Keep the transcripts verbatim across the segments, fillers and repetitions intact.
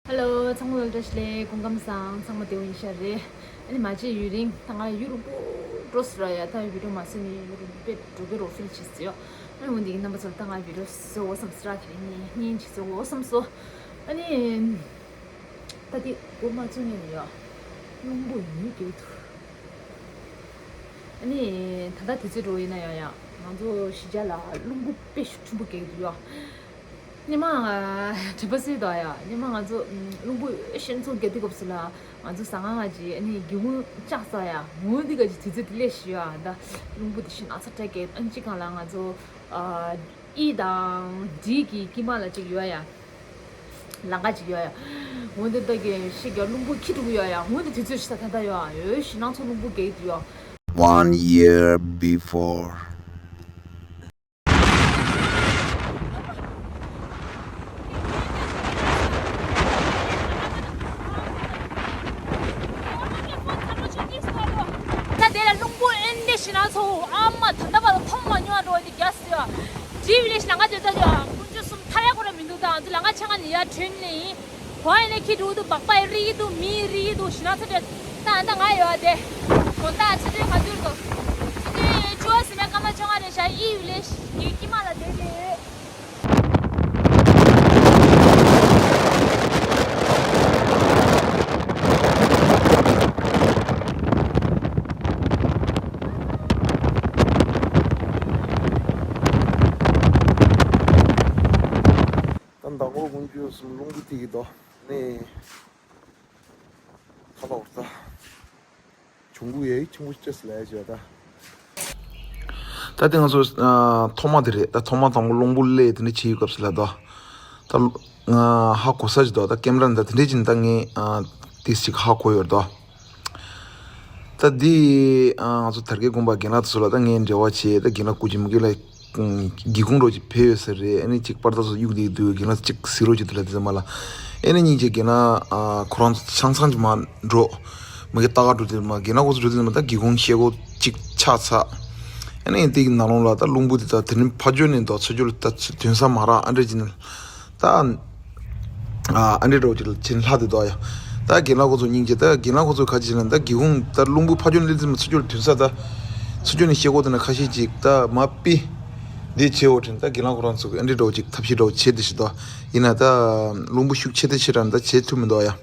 ཧེ་ལོ། ཚང་མ་ལ་བཀྲ་ཤིས་བདེ་ལེགས། སྐུ་ཁམས་བཟང་། ཚང་མ་བདེ་པོ་ཡིན་ཤག་རེད། ཨ་ནི་མ་བརྗེད་ཡུན་རིང་ད་ང་ཡུལ་རིང་པོ་འགྲོ་སོང་ར་ཡ། ད་བི་ཌིའོ་མ་བཟོས་ནས་ཡུན་རིང་པོ་འགྲོ་གི་རེད་ཕིལ་བྱེད་སོང་ཡ། ཨ་ནི་འོན་ཏེ་རྣམ་པ་ཚོར་ད་ང་བི་ཌིའོ་བཟོ་དགོས་བསམ་སོང་ར། དེ་རིང་ངས་བརྙན་ཅིག་བཟོ་དགོས་བསམ་སོང་། ཨ་ནི་ད་དེ་འགོ་མ་བཙུགས་སྔོན་ནས་ཡ། རླུང་བུ་ཡོད་ཀྱི་འདུག་ཨ་ནི་ད་ལྟ་དུས་ཚོད་འགྲོ་ཡིན་ན་ཡང་ཡང་ང་ཚོ་གཞིས་ཆགས་ལ་རླུང་བུ་དཔེ་ཞེ་པོ་ཆེན་པོ་རྒྱག་གི་འདུག་ཡ། སྔོན་མ་དྲན་པ་གསོས་དང་ཡ། སྔོན་མ་ང་ཚོ་རླུང་བུ་ཞེ་པོ་ཆེན་པོ་རྒྱག་དུས་སྐབས་སུ་ལ་ང་ཚོ་ཟ་ཁང་ང་ཅིག་ཨ་ནི་སྒེའུ་ཁུང་བཅག་ས་ཡ། འོ་འདི་ག་ཅིག་དུས་ཚོད་དེ་ལས་ཞུ་ཡ། ད་རླུང་བུ་དེ་ཞེ་ན་ཚ་དྲག་གི། ཨ་ནི་གཅིག་སྒང་ལ་ང་ཚོ་ཨ་ཨི་དང་འབྲི་གི་དཀྱིལ་མ་ལ་ཅིག་ཡོད་ཡ། ལམ་ཁ་ཅིག་ཡོད་ཡ། འོ་འདི་ད་གི་ཤི་ག་རླུང་བུ་འཁྱིལ་འགྲོ་གི་ཡོད་ཡ། འོ་འདི་དུས་ཚོད་ཞིག་ད་ད་ད་ཡོད་ཡ། ཡོད་ཞེ་ན་ཚ་རླུང་བུ་རྒྱག་གི་འདུག་ཡ། One year before. ད་དེ་ལ་རླུང་བུ་ཨེ་འདྲ་ཞེ་ན་ཚ་བོ། ཨ་མ་ད་ལྟ་བར་དུ་མཐོང་མ་མྱོང་བ་འདྲ་བོ་དེ་རྒྱག་སོང་ཡ། དེ་བི་ལེ་ཇི་ལམ་ཁ་དེ་ད་ཡ་དཀོན་མཆོག་གསུམ་ཐར་ཡ་ཁོ་ར་མི་འདུག་ད་ང་ཚོ་ལམ་ཁ་ཆ་ང་ནས་ཡར་བྲོས་ནས་ཡིན། གོ་ཡ་ནས་ཁྱི་འགྲོ་འདུག་སྦག་སྦག་རིལ་འདུག་མི་རིལ་འདུག་ཞེ་ན་ཚ་དྲག་ད་ད་ང་ཡོད་དེ། དགོང་དག་ཆུ་ཚོད་ག་ཚོད་འདུག་ཆུ་ཚོད་བཅུ་པ་ཟིན་ན་སྐར་མ་བཅོ་ལྔ་རེད་ཤག་ཨི་བི་ལེ་ཇི་གི་དཀྱིལ་མ་ལ་བསྡད་དེ་ཡོད། ད་མདང་དགོང་དཀོན་མཆོག་གསུམ་རླུང་བུ་ཐིག་གི་འདུག་ནས་ཁ་ལོག་ད། བྱུང་གི་ཡོད་ཆེན་པོ་ཅེས་ལས་བྱས་ད། ད་དེ་ང་ཚོ་ཨ་ཐོག་མ་དེ་རེད། ད་ཐོག་མ་དང་པོ་རླུང་བུ་སླེབས་དེ་འདྲ་བྱེད་ཡོད་སྐབས་སུ་ལ་ད། ད་ང་ཧ་གོ་ས་ཞིག་འདུག་ད་ཀེམ་ར་ནས་ད་དེ་འདྲ་བྱས་ནས་ད་ངས་ཨ་ཏིས་ཅིག་ཧ་གོ་ཡོད་ད། ད་འདི་ཨ་ང་ཚོ་དར་རྒྱས་དགོན་པ་རྒན་ལགས་དེ་ཚོ་ལ་ད་ངས་འབྲེལ་བ་བྱས། ད་རྒན་ལགས་སྐུ་མཁྱེན་མུ་གེ་ལ་སྒེའུ་ཁུང་རོགས་ཅིག་ཕེབས་ཡོད་ས་རེད། ཨ་ནི་ཅིག་པར་ད་ཚོ་གཡུག་བསྡད་འདུག་རྒན་ལགས་ཅིག་གཟིགས་རོགས་ཅིག་འདུག་ལ་དེ་ཚོ་མ་ལ། ཨ་ནི་སྙིང་རྗེ། རྒན་ལགས་ཨ་ཁོ་རང་ཚོ་ཆང་ཚང་ཅིག་མ་འགྲོ། མུ་གེ་ལྟ་ག་འགྲོ་དུས་མ་རྒན་ལགས་ཁོ་ཚོ་འགྲོ་དུས་མ་ད་སྒེའུ་ཁུང་ཤེལ་སྒོ་གཅིག་ཆག་ཚར། ཨ་ནི་དེ་གི་ནང་ལོགས་ལ་ད་རླུང་བུ་དེ་ད་དེ་ནི་ཕ་ཇོ་ནས་འདུག་ཚ་ཇོ་ལ་ད་དོན་ས་མ་རག་ཨ་འདྲ་ཅིག་ནི་ད། ཨ་ཨ་འདྲ་འདྲ་བོ་ཅིག་ལ་ཕྱིན་ལྷག་དེ་འདུག་ཡ། ད་རྒན་ལགས་ཁོ་ཚོ་སྙིང་རྗེ། ད་རྒན་ལགས་ཁོ་ཚོ་ག་ཅིག་ལ་ད་སྒེའུ་ཁུང་ད་རླུང་བུ་ཕ་ཇོ་ནས་སླེབས་དུས་མ་ཚ་ཇོ་ལ་དོན་ས་ད། ཚ་ཇོ་ནས་ཤེལ་སྒོ་དེ་ན་ཁ་ཤས་ཅིག་ད་མ་པི། འདི་བྱེད་འོ་དྲན། ད་རྒན་ལགས་ཁོ་རང་ཚོ་གི་ཨ་འདྲ་འདྲ་བོ་ཅིག་ཐབས་ཤེས་འདྲ་བོ་བྱེད་དེ་ཞིག་འདུག་ཡིན་ན་ད་རླུང་བུ་ཤུགས་ཆེ་དེ་ཆེ་དྲགས་ད་བྱེད་ཐུབ་མི་འདུག་ཡ།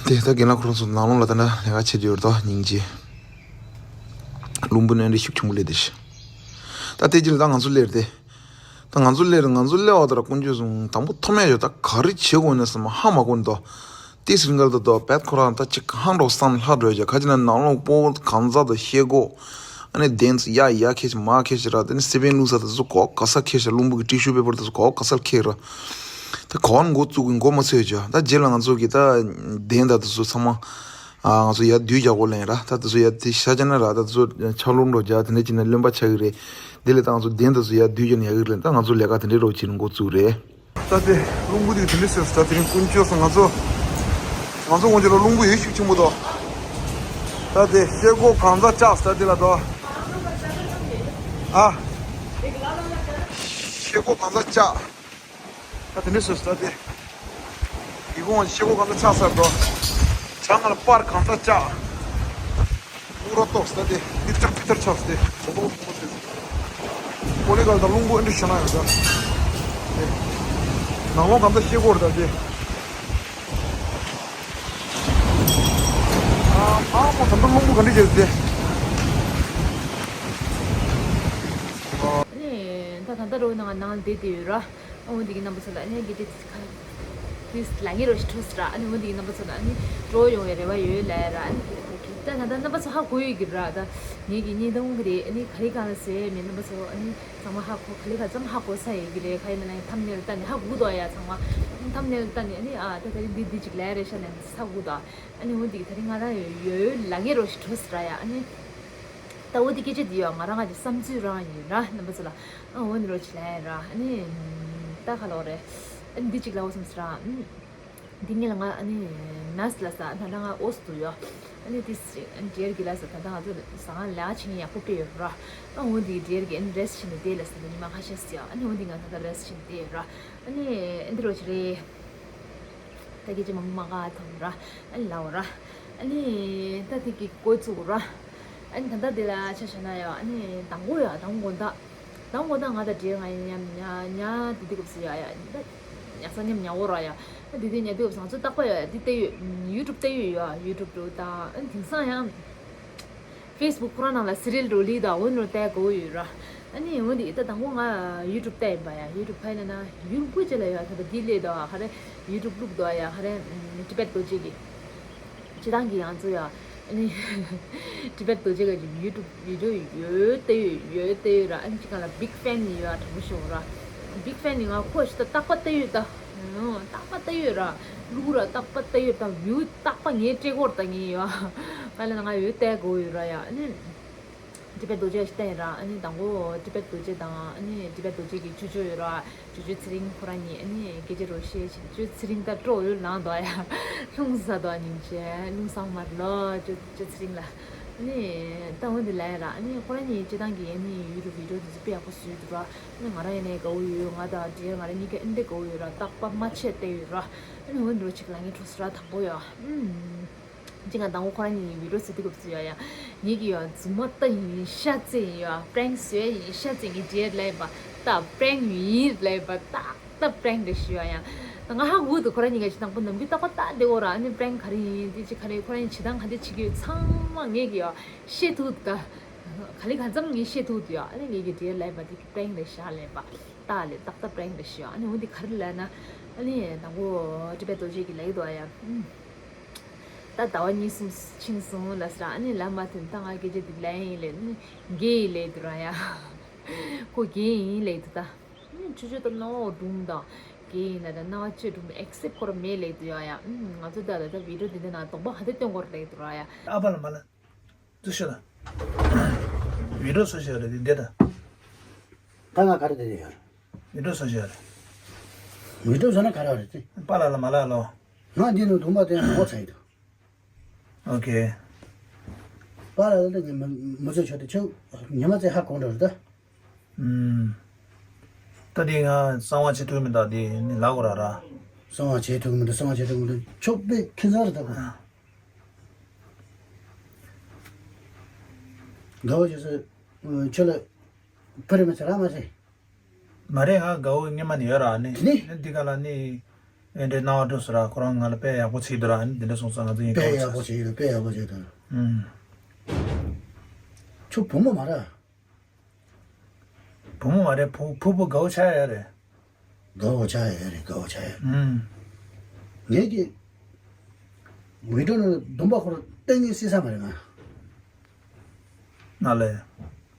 དེ་ད་རྒན་ལགས་ཁོ་རང་ཚོ་ནང་ལོགས་ལ་ད་ན་ལས་ཀ་བྱེད་ཀྱི་ཡོད་རེད་ད་སྙིང་རྗེ། རླུང་བུ་ནི་ཨ་འདྲ་ཤུགས་ཆེན་པོ་སླེབས་དེ་ཞིག་ད་དེ་རྗེས་ལ་ད་ང་ཚོ་སླེབས་རེད་དེ། ད་ང་ཚོ་སླེབས་རེད། ང་ཚོ་སླེབས་པ་ད་ར་དཀོན་མཆོག་གསུམ་དང་པོ་མཐོང་མེད་ཡོད། ད་ག་རེ་བྱེད་དགོས་ན་བསམ་ཧ་མ་གོ་ནི་འདུག་ཏི་སི་རིང་གར་དུ་དོ་བེད་ཁོ་རང་ད་ཅིག་ཧང་འགྲོ་སང་ལྷ་འགྲོ་ཡ། ཁ་ཅིག་ན་ནང་ལོགས་པོ་གང་ཟག་དང་ཤེལ་སྒོ་ཨ་ནི་གདན་ཚུ་ཡ་ཡ་ཁེ་ཆི་མ་ཁེ་ཆི་ར། དེ་ནི་སེ་བན་ལུག་ས་དེ་ཚོ་གོ་ག་ས་ཁེ་ཆི། རླུང་བུ་གི་ཏི་ཤུ་པེ་པར་དེ་ཚོ་གོ་ག་ས་ཁེ་ར། ད་གོ་ཨ་ནི་འགོ་བཙུགས་གི་འགོ་མ་ཚོས་ཅོ། ད་རྗེས་ལ་ང་ཚོ་གི་ད་གདན་ད་དེ་ཚོ་ཚང་མ་ཨ་ང་ཚོ་ཡ་བསྡུས་རྒྱག་གོ་ལེན་ར། ད་དེ་ཚོ་ཡ་དེ་ཤ་ཅ་ན་ར། ད་དེ་ཚོ་ཆ་ལུང་འགྲོ་རྒྱ་དེ་འདྲ་ཅིག་ན་རློན་པ་ཆགས་གི་རེད། དེ་ལས་ད་ང་ཚོ་གདན་ད་དེ་ཚོ་ཡ་བསྡུས་རྒྱག་ན་ཡག་གི་རེད། ད་ང་ཚོ་ལས་ཀ་དེ་འདྲའི་རོགས་བྱེད་ནི་འགོ་བཙུགས་རེད། ད་དེ་རླུང་བུ་དེ་དེ་འདྲ་ཟེར། ད་དེ་རིང་དཀོན་མཆོག་གསུམ་ང་ཚོ་ང་ཚོ་དགོང་ཅི་ལ་རླུང་བུ་ཡོད་ཤུགས་ཆེན་པོ་འདུག་ད་དེ་ཤེལ་སྒོ་གང་ཚ་བཅག་ད་དེ་ལ་འདུག་ཨ་ཤེལ་སྒོ་གང་ཚ་བཅག་ད་དེ་འདྲ་ཟེར། ད་དེ་ཡི་གུང་ཤེལ་སྒོ་གང་ཚ་བཅག་ཚར་འདུག་བྱང་ང་ལ་པར་གང་ཚ་བཅག་ཨུ་ར་ཏོག་ད་དེ་ཏིར་ཆག་ཏིར་ཆག་ཆག་སྟེ་ཁོ་ལོ་ཁོ་ལོ་ཟེར། ཀོ་ལི་གལ་དང་རླུང་བུ་ཨེ་འདྲ་ཞེ་ན་ཡོད་ད། ནང་ལོགས་གང་ཚ་ཤེལ་སྒོ་རེད་ད་དེ། ཨ་ཨ་མོ་ད་ལྟ་རླུང་བུ་ག་འདྲ་བྱས་ཏེ། ཨ་ནི་ད་ད་ལྟ་རོ་ནང་ནང་བསྡད་དེ་ཡོད་ར། ཨ་འོ་འདི་གི་རྣམ་པ་ཚོ་ལ་ཨ་ནི་དགེ་ཏིས་ཁ་ཏིས་ལ་ངེ་རོ་ཞིག་ཁྲོས་ར། ཨ་ནི་འོ་འདི་གི་རྣམ་པ་ཚོ་ལ་ཨ་ནི་འགྲོ་ཡོང་བའི་རེ་བ་ཡོད་ལ་ར། ཨ་ནི་ད་ད་ད་རྣམ་པ་ཚོ་ཧ་གོ་ཡོད་ཀྱི་ར། ད་ངེད་ཀྱི་བརྙན་ཐུང་གི་རེད། ཨ་ནི་ག་རེ་གང་ལ་ཟེར་མེད། རྣམ་པ་ཚོ་ཨ་ནི་ཚང་མ་ཧ་གོ། ག་ལེ་ག་ཙམ་ཧ་གོ་ས་ཡོད་ཀྱི་རེད། ག་ཡིན་ན་ཐམ་ནེལ་ལྟ་ནས་ཧ་གོ་འདུག་ཡ། ཚང་མ་ཐམ་ནེལ་ལྟ་ནས་ཨ་ནི་ཨ་ད་ད་རིང་འདི་འདི་ཅིག་ལས་རེད་ཤ་ནས་ཧ་གོ་འདུག་ཨ་ནི་འོ་འདི་གི་ད་རིང་ང་རང་ཡོད་ཡོད་ལ་ངེ་རོ་ཞིག་ཁྲོས་ར་ཡ། ཨ་ནི་ད་འོ་འདི་སྐད་ཆ་འདི་ཡོད་ང་རང་ང་ཅིག་བསམ་ཚུལ་རང་ཡིན་ར། རྣམ་པ་ཚོ་ལ་ཨ་འོ་འདི་རོ་ཅིག་ལ་ཡ་ར། ཨ་ནི་ད་ག་ལོག་རེད། ཨ་ནི་འདི་ཅིག་ལ་འོ་བསམ་ཚུལ་ར། འདི་ངེད་ལ་ང་ཨ་ནི་མེས་ལ་ས་ད་ལྟ་ང་ཨོ་སི་འདུག་ཡོད། ཨ་ནི་དེ་སི་ཨ་ནི་ཌི་ཡར་གི་ལ་ས་ད་ལྟ་ང་ཚོ་ཟ་ཁང་ལ་ཕྱིན་ཡག་པོ་དཔེ་ཡོད་ར། ཨ་འོ་འདི་ཌི་ཡར་གི་ཨ་ནི་རེ་སི་ཊི་བྱས་ནས་བསྡད་ལ་ས་ད་ཉི་མ་ཁ་ཤས་སི་ཡ། ཨ་ནི་འོ་འདི་ང་ད་ལྟ་རེ་སི་ཊི་བྱས་ནས་བསྡད་ཡོད་ར། ཨ་ནི་འདི་རོ་ཅིག་རེད། ད་སྐད་ཆ་མང་པོ་མ་ག་ཐོན་ར། ཨ་ནི་ལའོ་ར། ཨ་ནི་ད་དེ་གི་འགོ་བཙུགས་ར། ཨ་ནི་ད་ལྟ་དེ་ལ་ཆ་བཞག་ན་ཡ། ཨ་ནི་དང་པོ་ཡ། དང་པོ་དགོང་དག་དང་པོ་དགོང་དག་ང་དང་འབྲེལ་ང་ཡ་ཉམས་ཉ་ཉ་དེ་དུས་སྐབས་སུ་ཡ་ཡ། ད་ཉ་ས་ཉམས་ཉ་འོ་ར་ཡ། ཨ་དེ་དུས་ཉ་དུས་སྐབས་སུ་ང་ཚོ་རྟག་པ་ཡ་དེ་བལྟས་ཡོད། ཡུ་ཊུབ་བལྟས་ཡོད་ཡ། ཡུ་ཊུབ་དུ་དང་། ཨ་ནི་དེང་སང་ཡང་ཕེ་སི་བུག་ཁོ་རང་ནང་ལ་སི་རི་ཡལ་འགྲོ་ལི་དང་འོ་ནོར་བལྟས་དགོས་ཡོད་ར། ཨ་ནི་འོ་འདི་ད་དང་པོ་ང་ཡུ་ཊུབ་བལྟས་ཡིན་པ་ཡ། ཡུ་ཊུབ་ཕ་ཡིན་ན་ཡུ་ཊུབ་ཅེ་ལ་ཡ། ད་ད་དེ་ལས་དོ་ཨ་ཁ་རེ་ཡུ་ཊུབ་བླུག་དོ་ཡ། ཁ་རེ་ཨམ་ཊི་བེཊ་རྡོ་རྗེ་གི་སྤྱི་བཏང་གི་ཡང་ཚོ་ཡ། ཨ་ནི་ཊི་བེཊ་རྡོ་རྗེ་གི་ཡུ་ཊུབ་བི་ཌི་ཡོ་ཡོད་བལྟས་ཡོད། ཡོད་བལྟས་ཡོད་ར། ཨ་ནི་ཅི་ག་ལ་བིག་ཕེན་ཡིན་ཡ། དྲང་པོ་ཤོད་ར། བིག་ཕེན་ཡིན། ང་ཁོ་ཞིག་ད་རྟག་པ་བལྟས་ཡོད་ད། ཨང་། རྟག་པ་བལྟས་ཡོད་ར། བླུག་ར་རྟག་པ་བལྟས་ཡོད་ད། བིའུ་རྟག་པ་ངའི་སྤྲད་སྐོར་ད་ངེས་ཡོད། ང་ལ་ང་ཡོད་བལྟས་དགོས་ཡོད་ར་ཡ། ཨ་ནི་ཊི་བེཊ་རྡོ་རྗེ་ཞིག་བལྟས་ཡིན་ར། ཨ་ནི་དང་པོ་ཊི་བེཊ་རྡོ་རྗེ་དང་། ཨ་ནི་ཊི་བེཊ་རྡོ་རྗེ་གི་ཅོ་ཅོ་ཡོད་ར། ཅོ་ཅོ་ཚེ་རིང་ཁོ་རང་གཉིས། ཨ་ནི་སྐད་ཆ་རོ་བཤད་བྱས། ཅོ་ཚེ་རིང་ད་སྤྲོ་ཡོད་ལངས་དོ་ཡ། རླུང་ཟ་དོ་སྙིང་རྗེ། རླུང་ཟ་མར་ལོ་ཅོ་ཅོ་ཚེ་རིང་ལ། ཨ་ནི་ད་འོ་འདི་ལ་ཡ་ར། ཨ་ནི་ཁོ་རང་གཉིས་སྤྱི་བཏང་གི་ཨ་ནི་ཡུ་ཊུབ་བི་ཌི་ཡོ་དེ་ཚོ་དཔེ་ཡག་པོ་བཟོས་འདུག་ར། ཨ་ནི་ང་རང་ཡིན་ནའི་དགའ་བོ་ཡོད། ང་དང་འབྲེལ་ང་རང་གཉིས་ཀ་ཨེ་འདྲ་དགའ་བོ་ཡོད་ར། རྟག་པ་མ་ཆད་བལྟས་ཡོད་ར། ཨ་ནི་འོ་འདི་འདྲ་ཅིག་ལ་ངས་འཕྲོ་སི་ར་དང་པོ་ཡ། ཨུམ། ཅི་ང་དང་པོ་ཁོ་རང་གཉིས་ཡུ་ཊུབ་བཟོ་དུས་སྐབས་སུ་ཡ་ཡ། ངེད་ཀྱི་ཡ་རྫུན་མ་ལྟ་ཡིན་ཤ་ཚ་ཡིན་ཡ། པྲེང་བཟོས་ཡིན་ཤ་ཚ་ཡིན། ངའི་འབྲེལ་ལས་པ་ད་པྲེང་ཡིན་ལས་པ་ད། ད་པྲེང་རེད་ཞུ་ཡ་ཡ། ད་ང་ཧ་གོ་འདུག་ཁོ་རང་གཉིས་ཀ་ཅིག་དང་པོ་ནམ་རྒྱུན་རྟག་པ་ལྟ་བསྡད་ཡོད་ར། ཨ་ནི་པྲེང་ག་རེ་ཡིན་དེ་ཅི་ག་རེ། ཁོ་རང་གཉིས་བྱེད་སྟངས་ག་འདྲ་བྱེད་ཀྱི་ཡོད་ཚང་མ་ངེད་ཀྱི་ཡ་ཤེས་ཐུབ་འདུག་ད། ག་ལེ་གང་འཚམ་ངས་ཤེས་ཐུབ་འདུག་ཡ། ཨ་ནི་ངེད་ཀྱི་འབྲེལ་ལས་པ་དེ་པྲེང་རེད་ཤག་ལས་པ། ད་ལས་ཏག་ཏག་པྲེང་རེད་ཤག་ཨ་ནི་འོ་འདི་ག་རེ་ལབ་ན། ཨ་ནི་དང་པོ་ཊི་བེཊ་རྡོ་རྗེ་གིས་ལབ་ཀྱི་འདུག་ཡ། ཨུམ། ད་ཟླ་བ་གཉིས་གསུམ་ཕྱིན་སོང་ལབ་ཟེར། ཨ་ནི་ལབ་མ་ཐུབ། ད་ང་སྐད་ཆ་འདི་ལབ་ཡིན་ལབ། ཨ་ནི་རྒན་ཡིན་ལབ་འདུག་ར་ཡ། ཁོ་རྒན་ཡིན་ལབ་འདུག་ད། ཨ་ནི་ཆུ་ཆུ་ད་རྣ་བ་སྒྲུང་དང་རྒན་ཡིན་ལབ་ད། རྣ་བ་ཆུ་སྒྲུང་ཨེག་སེབ་ཁོ་ར་མེད་ལབ་འདུག་ཡ་ཡ། ཨུམ། ང་ཚོ་ད་ལ་ད་བི་ཌི་ཡོ་འདི་འདི་ནང་གདོང་པ་ག་འདྲ་སྟོན་དགོས་རེད་ལབ་འདུག་ར་ཡ། ཨ་པ་ལ་མ་ལ། ཏུ་ཤོད་ལ། བི་ཌི་ཡོ་སོ་ཤོད་ལ་འདི་འདི་ད། ད་ང་ག་རེ་བསྡད་ཡོད་རེད། བི་ཌི་ཡོ་སོ་ཤོད་ལ། བི་ཌི་ཡོ་བཟོ་ན་ག་རེ་རེད་དེ། པཱ་ལགས་ལ་མ་ལགས་ལོ། ང་འདི་ནང་དུ་མ་བསྟན་ངོ་ཚ་ཡི་འདུག་ཨོ་ཁེ། པཱ་ལགས་ལ་ངས་མི་མི་བཟོ་ཆོག་དེ་ཁྱོད་ཉི་མ་ཚེ་ཧ་གོ་འགྲོ་རེད་ད། ཨུམ། ད་འདི་ང་གསང་བ་བྱེད་ཐུབ་མི་འདུག་འདི་ནི་ལབ་དགོས་ར་ར། གསང་བ་བྱེད་ཐུབ་མི་འདུག་གསང་བ་བྱེད་ཐུབ་མི་འདུག་ཁྱོད་དཔེ་ཁྱད་མཚར་རེད་ད་གོ། དགའ་བོ་བྱེད་སོ། ཁྱོད་ལ་ཕུ་རེ་མི་ཚེ་ར་མ་ཟེར། མ་རེད། ང་དགའ་བོ་སྔོན་མ་ནས་ཡོད་ར་ནི། དེ་ནི། ནི་འདི་ག་ལ་ནི། ཨེ་འདྲའི་སྣང་བ་འགྲོ་སོང་ར། ཁོ་རང་ང་ལ་དཔེ་ཡག་པོ་བྱེད་འདུག་ར། ནི་འདི་འདྲ་སོང་ཙང་ང་ཚོ་ཡིན་དཔེ་ཡག་པོ་བྱེད་ཡོད། དཔེ་ཡག་པོ་བྱེད་འདུག་ཨུམ། ཁྱོད་བུ་མོ་མ་རེད། བུ་མོ་མ་རེད། བུ་བུ་བུ་དགའ་བོ་ཆགས་ཡ་རེད། དགའ་བོ་ཆགས་ཡ་རེད། དགའ་བོ་ཆགས་ཡ། ཨུམ། ངེད་ཀྱི་བི་ཌི་ཡོ་ནང་སྡོམ་པ་ཁོ་རང་ལྟ་ངེས་སྲིད་ས་མ་རེད་ང་། ང་ལས།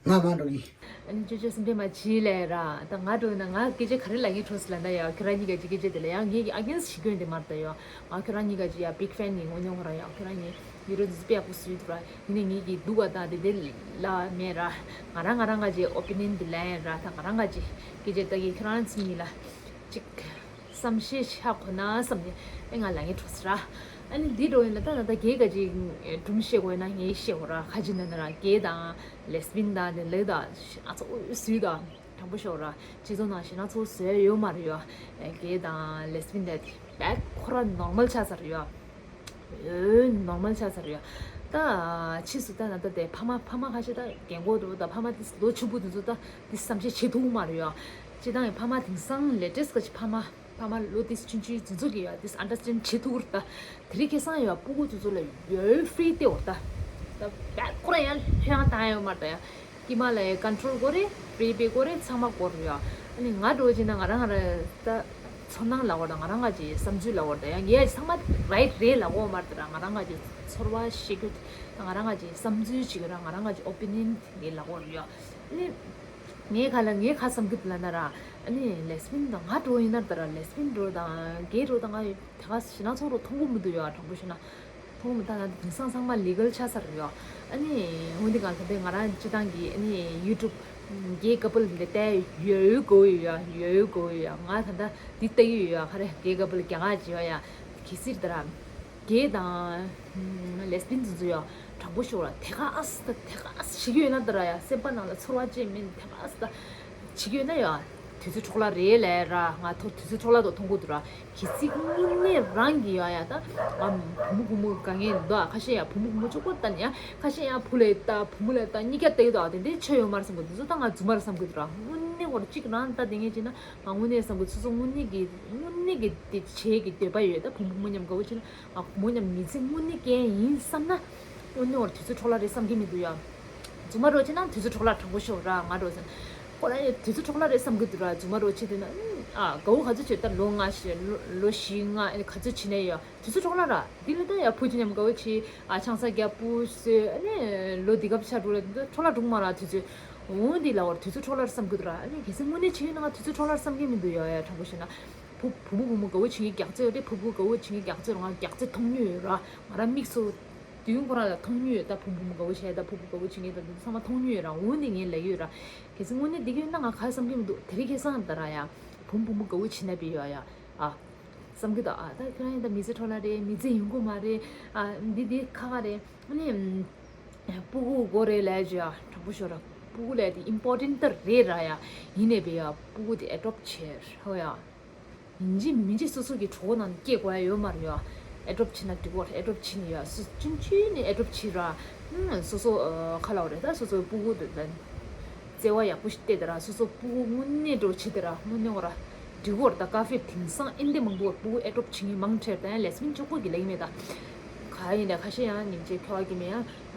ང་མ་འགྲོ་གི། ཨ་ནི་ཅོ་ཅོ་སེམས་པ་མ་བྱེད་ལས་ར། ད་ང་འགྲོ་ན་ང་སྐད་ཆ་ག་རེ་ལབ་ངེས་འཕྲོ་སི་ལ་ན་ཡ། ཁྱོད་རང་གཉིས་ཀ་ཅིག་སྐད་ཆ་དེ་ལ་ཡང་ངེད་ཀྱི་ཨ་གེན་སི་ཊི་བྱེད་ཀྱི་ཡོད་འདི་མ་རེད་ད་ཡ། ང་ཁྱོད་རང་གཉིས་ཀ་ཅིག་ཡ་བིག་ཕེན་ཡིན། དངོས་གནས་ཁོ་རང་ཡ་ཁྱོད་རང་གཉིས་བི་ཌི་ཡོ་འདི་ཚོ་དཔེ་ཡག་པོ་བཟོས་འདུག་ར། ཡིན་ནའི་ངེད་ཀྱི་སྡུག་ག་དང་དེ་དེ་ལ་མེད་ར། ང་རང་ང་རང་ག་ཅིག་ཨོ་པི་ནི་ཡན་འདི་ལ་ཡིན་ར། ད་ང་རང་ག་ཅིག་སྐད་ཆ་ལྟ་གི་ཁྱོད་རང་ཚོ་གཉིས་ལ་ཅིག་བསམ་ཤེས་ཆགས་དགོས་ན་བསམ་ནས་ཨེ་ང་ལབ་ངེས་འཕྲོ་སི་ར། ཨ་ནི་འདི་འགྲོ་ཡིན་ལ་ད་ད་ད་རྒན་ག་ཅིག་སྒྲུང་བཤད་དགོས་ན་ངས་བཤད་དགོས་ར། ཁ་ཅིག་ན་ན་ར་རྒན་དང་ལེ་སི་བིན་དང་དེ་ལེ་དང་ཨ་ཚོ་སུས་དང་། དྲང་པོ་ཤོད་ར། སྤྱི་ཚོགས་ནང་ཞེད་སྣང་ཚོར་བཟོས་ཡོད་མ་རེད་ཡ། གེ་དང་ལེ་སི་བིན་དེ་བེད་ཁོ་ར་ནོར་མལ་ཆགས་ཚར་ཡ། ཨོ་ནོར་མལ་ཆགས་ཚར་ཡ། ད་ཕྱིས་སུ་ད་ན་ད་དེ་ཕ་མ་ཕ་མ་ཁ་ཤས་ད་རྒན་གོག་འདུག་ད་ཕ་མ་དེ་ལོ་ཆུང་པོ་དེ་ཚོ་ད་དེ་བསམ་ཤེས་བྱེད་ཐུབ་མ་རེད་ཡ། སྤྱི་བཏང་གི་ཕ་མ་དེང་སང་ལེ་ཊེ་སི་ཊི་ག་ཅིག་ཕ་མ་ཕ་མ་ལོ་དེ་ཆུང་ཆུང་དེ་ཚོ་གི་ཡ་དེ་ཨན་ཌར་སི་ཊེན་ཌི་བྱེད་ཐུབ་ཀྱི་རེད་ད། དེ་རིང་ཁ་སང་ཡ་སྤུ་གུ་དེ་ཚོ་ལ་ཡོད་ཧྥི་རི་སྟེར་བ་རེད་ད། ད་བེད་ཁོ་ར་ཡ་ལྷོད་ཡངས་བཏང་ཡ་ཡོད་མ་རེད་ད་ཡ། དཀྱིལ་མ་ལ་ཡ་ཀོན་ཊོལ་དགོས་རེད། ཧྥི་རི་པེ་དགོས་རེད། ཚང་མ་དགོས་རེད་ཡ། ཨ་ནི་ང་འགྲོ་བྱས་ན་ང་རང་ང་རང་ད་ཚོར་སྣང་ལབ་དགོས་རེད་ད། ང་རང་ང་ཅིག་བསམ་ཚུལ་ལབ་དགོས་རེད་ད་ཡ། ངས་ཡ་ཚང་མ་རའིཊ་རེད་ལབ་དགོས་མ་རེད་ད་ར། ང་རང་ང་ཅིག་ཚོར་བ་བཤད་རྒྱུ་ད་ང་རང་ང་ཅིག་བསམ་ཚུལ་ཅིག་ཡོད་ར། ང་རང་ང་ཅིག་ཨོ་པི་ནི་ཡན་དེ་ངས་ལབ་དགོས་རེད་ཡ། ཨ་ནི་ངས་ག་ལ་ངས་ག་བསམ་གི་འདུག་ལབ་ན་ར། ཨ་ནི་ལེ་སི་བིན་དང་ང་འགྲོ་ཡིན་ན་ད་ར་ལེ་སི་བིན་འགྲོ་དང་གེ་འགྲོ་དང་ང་དེ་ག་ཞེད་སྣང་ཚོར་རོ་མཐོང་གི་མི་འདུག་ཡ། དྲང་པོ་བཤད་ན། ཐོག་མ་ད་ང་དེང་སང་ཚང་མ་ལི་གལ་ཆགས་ཚར་ཡོད། ཨ་ནི་འོན་ཏེ་ང་ད་ལྟ་ང་རང་སྤྱི་བཏང་གི་ཨ་ནི་ཡུ་ཊུབ་གེ་ཀ་པལ་འདི་ལྟ་ཡོད་དགོས་ཡོད་ཡ། ཡོད་དགོས་ཡོད་ཡ། ང་ད་ལྟ་འདི་ལྟ་གི་ཡོད་ཡ། ག་རེ་གེ་ཀ་པལ་རྒྱ་གར་ཅིག་ཡོད་ཡ། གལ་སྲིད་ད་ར་གེ་དང་ལེ་སི་བིན་ཚོ་ཚོ་ཡ་དྲང་པོ་ཤོད་ར་དེ་ག་ཨ་སི་ད་དེ་ག་ཨ་སི་བྱེད་ཀྱི་ཡོད་ན་ད་ར་ཡ། སེམས་པ་ནང་ལ་ཚོར་བ་ཅན་མིན་དེ་ག་ཨ་སི་ད་བྱེད་ཀྱི་ཡོད་ན་ཡ། དུས་ཚོད་འཕྲོ་བརླག་རེད་ལབ་ར། ང་ཐོ་དུས་ཚོད་འཕྲོ་བརླག་ཏུ་མཐོང་གི་འདུག་ར། གལ་སྲིད་དངོས་གནས་རང་གི་ཡོད་ཡ་ད། ང་བུ་མོ་བུ་མོ་དགའ་ངེས་འདུག་ཁ་ཤས་ཡ་བུ་མོ་བུ་མོ་གཅིག་པོ་ལྟ་ནས་ཡ། ཁ་ཤས་ཡ་བུ་ལ་ལྟ་བུ་མོ་ལ་ལྟ་གཉིས་ཀ་ལྟ་གི་འདུག་དེ་འདྲའི་ཆོས་ཡོད་མ་རེད་བསམ་གི་འདུག་ད་ང་རྫུན་མ་རེད་བསམ་གི་འདུག་ར། དངོས་གནས་ཁོ་རང་གཅིག་རང་ལྟ་བསྡད་མཁན་ཅིག་ན་ང་དངོས་གནས་བསམ་གི་སོ་སོ་དངོས་གནས་ཀྱི་དངོས་གནས་ཀྱི་དེ་བྱེད་ཀྱི་འདོད་པ་ཡོད་ད། བུ་མོ་བུ་མོ་མཉམ་དགའ་བོ་བྱེད་ན་ང་བུ་མོ་མཉམ་མི་ཚེ་དངོས་གནས་སྐྱེལ་ཡིན་བསམ་ན། དངོས་གནས་ཁོ་རང་དུས་ཚོད་འཕྲོ་བརླག་རེད་བསམ་གི་མི་འདུག་ཡ། རྫུན་མ་རོ་བྱེད་ན་དུས་ཚོད་འཕྲོ་བརླག་དྲང་པོ་ཤོད་ར། ང་རོ་ཟེར་ཁོ་རང་ཡང་དུས་ཚོད་འཕྲོ་བརླག་རེད་བསམ་གི་འདུག་ར། རྫུན་མ་རོ་བྱེད་དེ་ན་ཨ་དགའ་བོ་ག་ཚོད་བྱེད་ད་ལོ་ལྔ་བཞི་ལོ་ལོ་བཞི་ལྔ་ཨ་ནི་ག་ཚོད་བྱེད་ནས་ཡོད། དུས་ཚོད་འཕྲོ་བརླག་ར། འདི་ལ་ད་ཡ་བུ་ཅི་མཉམ་དགའ་བོ་བྱེད་ཨ་ཆང་ས་རྒྱག་བུ་གསོད་ཨ་ནི་ལོ་འདི་ག་ཆ་འགྲོ་ར། འདི་འཕྲོ་བརླག་འགྲོ་གི་མ་ར་དུས་ཚོད། འོ་འདི་ལ་བར་དུས་ཚོད་འཕྲོ་བརླག་བསམ་གི་འདུག་ར། ཨ་ནི་གལ་སྲིད་དངོས་གནས་བྱེད་ཡོད་ན་ང་དུས་ཚོད་འཕྲོ་བརླག་བསམ་གི་མི་འདུག་ཡ་ཡ་དྲང་པོ་བཤད་ན། བུ་བུ་མོ་བུ་མོ་དགའ་བོ་བྱེད་མཁན་རྒྱག་རྩེ་ཡོད་དེ། བུ་བུ་དགའ་བོ་བྱེད་མཁན་རྒྱག་རྩེ་ར། ང་རྒྱག་རྩེ་མཐོང་མྱོང་ཡོད་ར། ང་རང་མིག་སོ་དུས་ཡུན་ཁོ་རང་ལ་མཐོང་མྱོང་ཡོད་ད། བུ་བུ་མོ་དགའ་བོ་བྱས་ད་བུ་བུ་དགའ་བོ་བྱེད་མཁན་ད་དུ་ཚང་མ་མཐོང་མྱོང་ཡོད་ར། འོ་འདི་ངས་ལབ་ཡོད་ར། གལ་སྲིད་དངོས་གནས་འདི་གི་ཡོད་ན་ང་ག་བསམ་གི་མི་འདུག་དེ་རིང་ཁ་སང་ད་ར་ཡ་བུ་མོ་བུ་མོ་དགའ་བོ་བྱེད་ན་བི་ཡོད་ཡ། ཨ་བསམ་གི་འདུག་ཨ་ད་ཁྱོད་རང་ཡིན་ད་མི་ཚེ་འཕྲོ་བརླག་རེད། མི་ཚེ་ཡོང་གི་མ་རེད། ཨ་འདི་འདི་ཁ་ཁ་རེད། ཨ་ནི་སྤུ་གུ་དགོས་རེད་ལབ་ཅིག་ཡ་དྲང་པོ་ཤོད་ར། སྤུ་གུ་ལབ་དེ་ཨིམ་པོར་ཊེན་ཊི་ད་རེད་ར་ཡ། ཡིན་ནས་བི་ཡ་སྤུ་གུ་དེ་ཨེ་ཌོབ་ཊི་བྱེད་ཧོ་ཡ། ཡིན་གཅིག་མིན་གཅིག་སོ་སོ་གི་གྲོད་ཁོག་ནང་སྐྱེ་དགོས་ཡ་ཡོད་མ་རེད་ཡ། ཨེ་ཌོབ་བྱེད་ན་འགྲིག་གོ། ཨེ་ཌོབ་བྱེད་ནི་ཡ་སུ་ཆུང་ཆུང་ནས་ཨེ་ཌོབ་བྱེད་ར། ཨུམ་སོ་སོ་ཨ་ཁ་ལ་བ་རེད་ད། སོ་སོ་སྤུ་གུ་དེ་ལ་བརྩེ་བ་ཡག་པོ་ཞིག་སྟེར་དེ་ར། སོ་སོ་སྤུ་གུ་དངོས་གནས་འགྲོ་བྱེད་དེ་ར། དངོས་གནས་གོ་ར་འགྲིག་གོ་ར། ད་ཀ་ཧྥེ་དེང་སང་ཨིན་དེ་མང་པོ་སྤུ་གུ་ཨེ་ཌོབ་བྱེད་མཁན་མང་ཆེ་ར། ད་ཡང་ལེ་སི་བི་ཡན་གཅིག་པོ་གི་ལེགས་མེད་ད། ག་ཡིན་ན་ཁ་ཤས་ཡང་སྙིང་རྗེ་ཁྱོ་ག་གི་མེད་ཡ།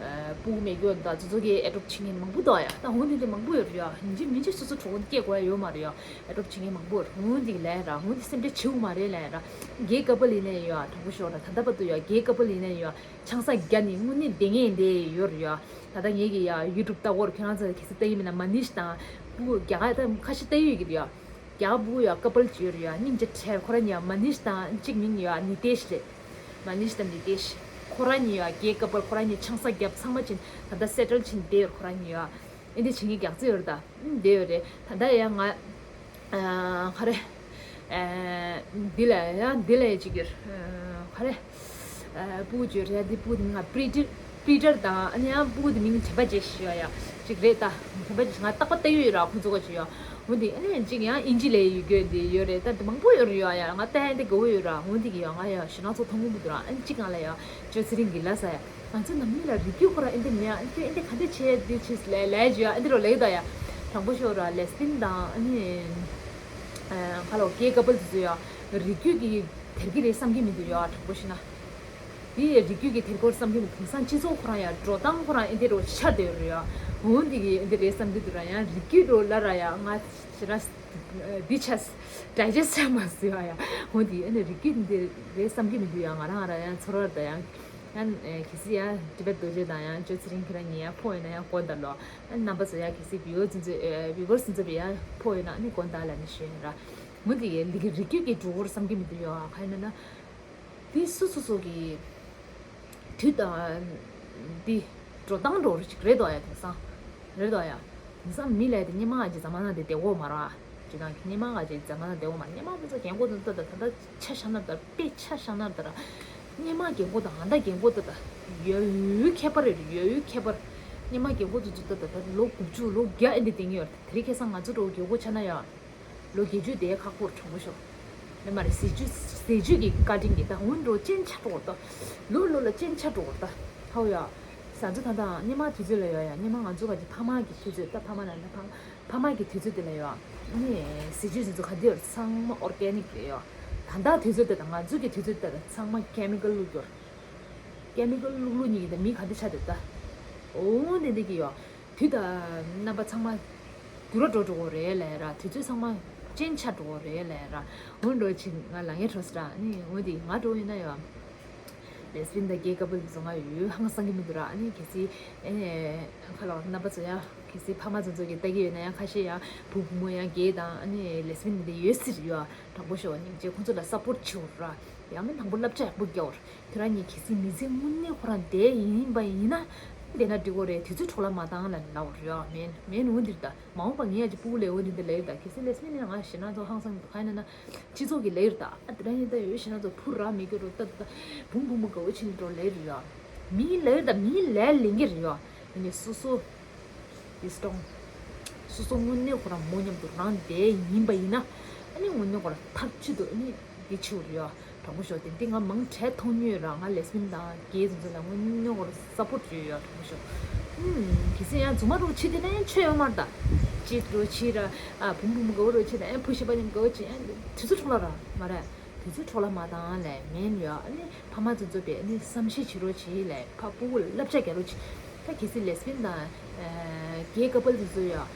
སྤུ་གུ་མེད་རྒྱུ་ད་ཚོ་ཚོ་གི་ཨེ་ཌོབ་བྱེད་མཁན་མང་པོ་འདུག་ཡ། ད་འོ་དེ་འདྲ་མང་པོ་ཡོད་རེད་ཡ། ཡིན་གཅིག་མིན་གཅིག་སོ་སོ་གྲོད་ཁོག་སྐྱེ་དགོས་ཡ་ཡོད་མ་རེད་ཡ། ཨེ་ཌོབ་བྱེད་མཁན་མང་པོ་ཡོད་རེད། འོ་འདི་ལས་ར། འོ་འདི་སེམས་ཁྲལ་བྱེད་དགོས་མ་རེད་ལས་ར། གེ་ཀ་པལ་ཡིན་ནའི་ཡོད་ཡ། དྲང་པོ་ཤོད་ར། ད་ལྟ་བར་དུ་ཡོད་ཡ་གེ་ཀ་པལ་ཡིན་ནའི་ཡོད་ཡ། ཆང་ས་བརྒྱབ་ནས་དངོས་གནས་བསྡད་མཁན་འདི་ཡོད་རེད་ཡ། ད་ལྟ་ངེད་ཀྱི་ཡ་ཡུ་ཊུབ་ལྟ་གོ་ར། ཁྱེད་རང་ཚོ་གལ་སྲིད་ལྟ་ཡི་མིན་ན་མ་ནིཤ་དང་སྤུ་གུ་རྒྱ་གར་ད་ཁ་ཤས་ལྟ་ཡི་ཡོད་ཀྱི་རེད་ཡ། རྒྱ་གར་སྤུ་གུ་ཡ་ཀ་པལ་ཅིག་ཡོད་རེད་ཡ། སྙིང་རྗེ་ཁྲལ། ཁོ་རང་གཉིས་ཡ་མ་ནིཤ་དང་གཅིག་མིང་ཡ་ནི་ཏེཤ་རེད། མ་ནིཤ་དང་ནི་ཏེཤ། ཁོ་རང་གཉིས་ཡ་གེ་ཀ་པལ། ཁོ་རང་གཉིས་ཆང་ས་བརྒྱབ་ཚང་མ་ཕྱིན། ད་ལྟ་སེ་ཊལ་ཕྱིན་བསྡད་ཡོད། ཁོ་རང་གཉིས་ཡ་ཨེ་འདི་བྱེད་མཁན་རྒྱག་རྩེ་ཡོད་རེད་ད། ཨུམ་བསྡད་ཡོད་རེད། ད་ལྟ་ཡ་ང་ཨ་ག་རེ་ཨ་འདི་ལ་ཡ་འདི་ལ་ཡ་ཅིག་ཡོད་ཨ་ག་རེ་ཨ་སྤུ་གུ་ཅིག་ཡོད་རེད་ཡ། འདི་སྤུ་གུ་དེ་མིང་ང་པི་ཊར་པི་ཊར་དང་ཨ་ནི་ཡང་སྤུ་གུ་དེ་མིང་དྲན་པ་བརྗེད་ཤི་ཡ་ཡ་ཅིག་རེད་ད། དྲན་པ་བརྗེད་ཤི། ང་རྟག་པར་ལྟ་ཡི་ཡོད་ར་ཁོང་ཚོ་ག་ཅིག་ཡ། འོ་འདི་ཨ་ནི་གཅིག་ཡང་ཨིན་ཇི་ལས་ཡི་གེ་འདི་ཡོད་རེད་ད། འདི་མང་པོ་ཡོད་རེད་ཡ། ཡ་ང་ལྟ་ཡ་འདི་དགའ་བོ་ཡོད་ར། འོ་འདི་གི་ཡ་ང་ཡ་ཞེ་སྣང་ཚོ་མཐོང་གི་མི་འདུག་ར། ཨ་ནི་གཅིག་ང་ལ་ཡ་ཅོ་ཚེ་རིང་གི་ལ་ས་ཡ། ང་ཚོ་ནམ་རྒྱུན་ལ་རི་རྒྱུད་ཁོ་ར་ཨེ་འདི་མེད་ཨ། ཁྱོད་ཨེ་འདི་ག་འདི་བྱས་འདི་བྱས་ལས་ལས་ཇུ་ཡ་ཨེ་འདི་རོ་ལས་ད་ཡ། དྲང་པོ་ཤོད་ར། ལེ་སི་བི་ཡན་དང་ཨ་ནི་ཁ་ལོ་གེ་ཀ་པལ་དེ་ཚོ་ཡ་རི་རྒྱུད་ཀྱི་དེར་གི་རེད་བསམ་གི་མི་འདུག་ཡ། དྲང་པོ་ཤོད་ན། དེ་རིགས་རྒྱུད་ཀྱི་དེར་སྐོར་བསམ་གྱི་མི། དེང་སང་སྤྱི་ཚོགས་ཁོ་རང་ཡང་འགྲོ་སྟངས་ཁོ་རང་ཨེ་འདི་རུ་ཆགས་བསྡད་ཡོད་རེད་ཡ། འོ་འདི་གི་ཨེ་འདི་རེད་བསམ་གྱི་འདུག་ར། ཡང་རིགས་རྒྱུད་རུ་ལ་ར་ཡ་ང་ཞེ་དྲག་འདི་ཆ་ཌའི་ཇེ་སི་ཊི་བྱ་མ་སྲིད་པ་ཡ། འོ་འདི་ཨེ་ནི་རིགས་རྒྱུད་འདི་རེད་བསམ་གྱི་མི་འདུག་ཡ། ང་རང་ང་རང་ཡང་ཚོར་བ་དང་ཡང་ཡང་གལ་སྲིད་ཡང་ཏི་བེད་རྡོ་རྗེ་དང་ཡང་ཅོ་ཚེ་རིང་ཁྱེད་རང་གཉིས་ཡང་ཕོ་ཡོད་ན་ཡང་གོ་ད་ལོ། ཨ་རྣམ་པ་ཚོ་ཡང་གལ་སྲིད་བི་ཡོ་ཚོ་ཚོ་བི་ཡོ་སི་ཚོ་བི་ཡང་ཕོ་ཡོད་ན་ཨ་ནི་གོ་ད་ལ་ནི་ཞུ་ཡིན་ར། འོ་འདི་གི་རིགས་རྒྱུད་ཀྱི་འགྲོ་སྐོར་བསམ་གྱི་མི་འདུག་ཡ། ག་ཡིན་ན། དེ་སོ་སོ་སོ་གི་དུས་དང་འདི་འགྲོ་སྟངས་འགྲོ་རུ་ཅིག་རེད་དོ་ཡ། དེང་སང་རེད་དོ་ཡ། དེང་སང་མི་ལས་དེ་སྙེ་མ་ང་ཅིག་རྫ་མ་ན་དེ་བདེ་གོ་མ་ར། ཅི་དང་སྙེ་མ་ང་ཅིག་རྫ་མ་ན་བདེ་གོ་མ་ར། སྙེ་མ་དེ་ཚོ་རྒན་གོ་དང་ད་ད་ད་ཆ་བཞག་ན་ད་དཔེ་ཆ་བཞག་ན་ད་ར། སྙེ་མ་རྒན་གོ་དང་ཨ་ད་རྒན་གོ་ད་ད་ཡོད་ཡོད་ཁྱད་པར་རེད། ཡོད་ཡོད་ཁྱད་པར། སྙེ་མ་རྒན་གོ་དེ་ཚོ་ད་ད་ད་ལོ་དགུ་བཅུ་ལོ་བརྒྱ་ཨེ་འདི་དེ་ངེས་ཡོད་རེད། དེ་རིང་ཁ་སང་ང་ཚོ་འགྲོ་རྒན་གོ་ཆ་ན་ཡ། ལོ་བརྒྱད་ཅུ་དེ་ཁག་པོར་གྲོང་པོ་ཤོག་ལེ་མ་རེད། ཟས་བཅུད་ཟས་བཅུད་ཀྱི་བཀའ་དྲིན་གྱིས་ད་འུན་འགྲོ་ཅན་ཆ་འགྲོ་ད། ལོ་ལོ་ལ་ཅན་ཆ་འགྲོ་ད། ཧའོ་ཡ། ཟ་འཛུ་ད་ད་སྙེ་མ་དུས་ཚོད་ལ་ཡོད་ཡ། སྙེ་མ་ང་ཚོ་ག་ཅི་ཕ་མ་གི་དུས་ཚོད་ད་ཕ་མ་ན་ན་ཕ་ཕ་མ་གི་དུས་ཚོད་དེ་ལ་ཡོད། ནི་ཟས་བཅུད་ཟས་ཚོ་ག་འདི་ཡོད་ཚང་མ་ཨོར་གེ་ནིག་རེད་ཡོད། ད་ད་དུས་ཚོད་དེ་ད་ང་ཚོ་གི་དུས་ཚོད་དེ་ད་ཚང་མ་ཀེ་མི་ཀལ་བླུགས་ཡོད། ཀེ་མི་ཀལ་བླུགས་བླུགས་ཉིད་ཀྱི་ད་མི་ག་འདི་ཆ་དེ་ད། འོ་འདི་འདི་གི་ཡོད། དུས་དང་རྣམ་པ་ཚང་མ་འགྱུར་བ་འགྲོ་འགྲོ་གི་རེད་ལས་ར། དུས་ཚོད་ཚང་མ་ཅན་ཆ་འགྲོ་གི་རེད་ལས་ར། འོ་འགྲོ་ཅིག་ང་ལ་ངའི་གྲོགས་སུ་ར་ནི་འོ་འདི་ང་འགྲོ་ཡིན་ན་ཡང་ལེ་སི་བི་ཡན་དང་གེ་ཀ་པལ་ཚོ་ང་ཡོད་ཧང་སང་གི་མི་འདུག་ར། ཨ་ནི་གལ་སྲིད་ཨེ་ཁ་ལོ་རྣམ་པ་ཚོ་ཡང་གལ་སྲིད་ཕ་མ་ཚོ་ཚོ་གི་ལྟ་གི་ཡོད་ན་ཡང་ཁ་ཤས་ཡང་བུ་བུ་མོ་ཡང་གེ་དང་ཨ་ནི་ལེ་སི་བི་ཡན་འདི་ཡོད་སྲིད་ཡོད། དྲང་པོ་ཤོད་ནི་ཅེ་ཁོང་ཚོ་ལ་སབ་པོར་ཊི་བྱེད་འོ་ར། ཡང་མིན་དང་པོ་བསླབ་བྱ་ཡག་པོ་རྒྱག་འོ་ར། ཁྱོད་རང་གཉིས་གལ་སྲིད་མི་ཚེ་དངོས་གནས་ཁོ་རང་བསྡད་ཡིན་པ་ཡིན་ན། བསྡད་ན་འགྲིག་གོ་རེད། དུས་ཚོད་འཕྲོ་བརླག་མ་བཏང་ལབ་ནི་ལབ་འོ་རེད་ཡ། མེན་མེན་འོ་འདིར་ད་མ་འོངས་པ་ངས་ཡ་ཅི་སྤུ་གུ་ལས་འོ་འདི་འདི་ལས་ད། གལ་སྲིད་ལས་སྨན་ནས་ང་ཞེ་ན་ཚོ་ཧང་སང་ག་ཡིན་ན་ན་སྤྱི་ཚོགས་ཀྱི་ལས་རེད་ད། ཨ་དེ་རང་ཡིན་ད་ཡོད་ཞེ་ན་ཚོ་ཕུ་ར་མི་སྐྱོ་རོ་ད་ད་བུང་བུང་བུ་དགའ་བོ་ཕྱིན་འགྲོ་ལས་རེད་ཡ། མིའི་ལས་རེད་ད། མིའི་ལས་ལེན་གྱི་རེད་ཡ། ཡིན་ནས་སོ་སོ་ཡིས་སྟོང་ སོ་སོ་དངོས་གནས་ཁོ་རང་མོ་མཉམ་དུ་རང་བསྡད་ཡིན་པ་ཡིན་ན། ཨ་ནི་དངོས་གནས་ཁོ་རང་ཐབས་ཇུས་དུ་ཨ་ནི་འདི་ཆེ་བོ་རེད་ཡ། དྲང་པོ་ཤོད་དེ་འདི་ང་མང་དྲགས་མཐོང་མྱོང་ཡོད་ར། ང་ལེ་སི་བི་ཡན་དང་གེ་དེ་ཚོ་ལ་དངོས་གནས་ཁོ་རང་སབ་པོར་ཊི་ཡོད་ཡ། དྲང་པོ་ཤོད། ཨུམ། གལ་སྲིད་ཡང་རྫུན་མ་རུ་ཆེ་དེ་ན་ཡང་ཆོས་ཡོད་མ་རེད་ད། ཅི་རུ་ཆེ་ར། ཨ་བུམ་བུམ་དགའ་བོ་རུ་ཆེ་དང་ཨ་བུ་ཤི་པ་ཉམ་དགའ་བོ་ཆེ་ཡང་དུས་ཚོད་འཕྲོ་བརླག་ར་མ་རེད། དུས་ཚོད་འཕྲོ་བརླག་མ་བཏང་ལས་མེན་ཡོད། ཨ་ནི་ཕ་མ་ཚོ་ཚོ་པས་ཨ་ནི་བསམ་ཤེས་བྱེད་རོགས་བྱེད་ལས་ཕ་སྤུ་གུ་ལ་བསླབ་བྱ་རྒྱག་རོགས་བྱེད། ད་གལ་སྲིད་ལེ་སི་བི་ཡན་དང་གེ་ཀ་པལ་དེ་ཚོ་ཡོད་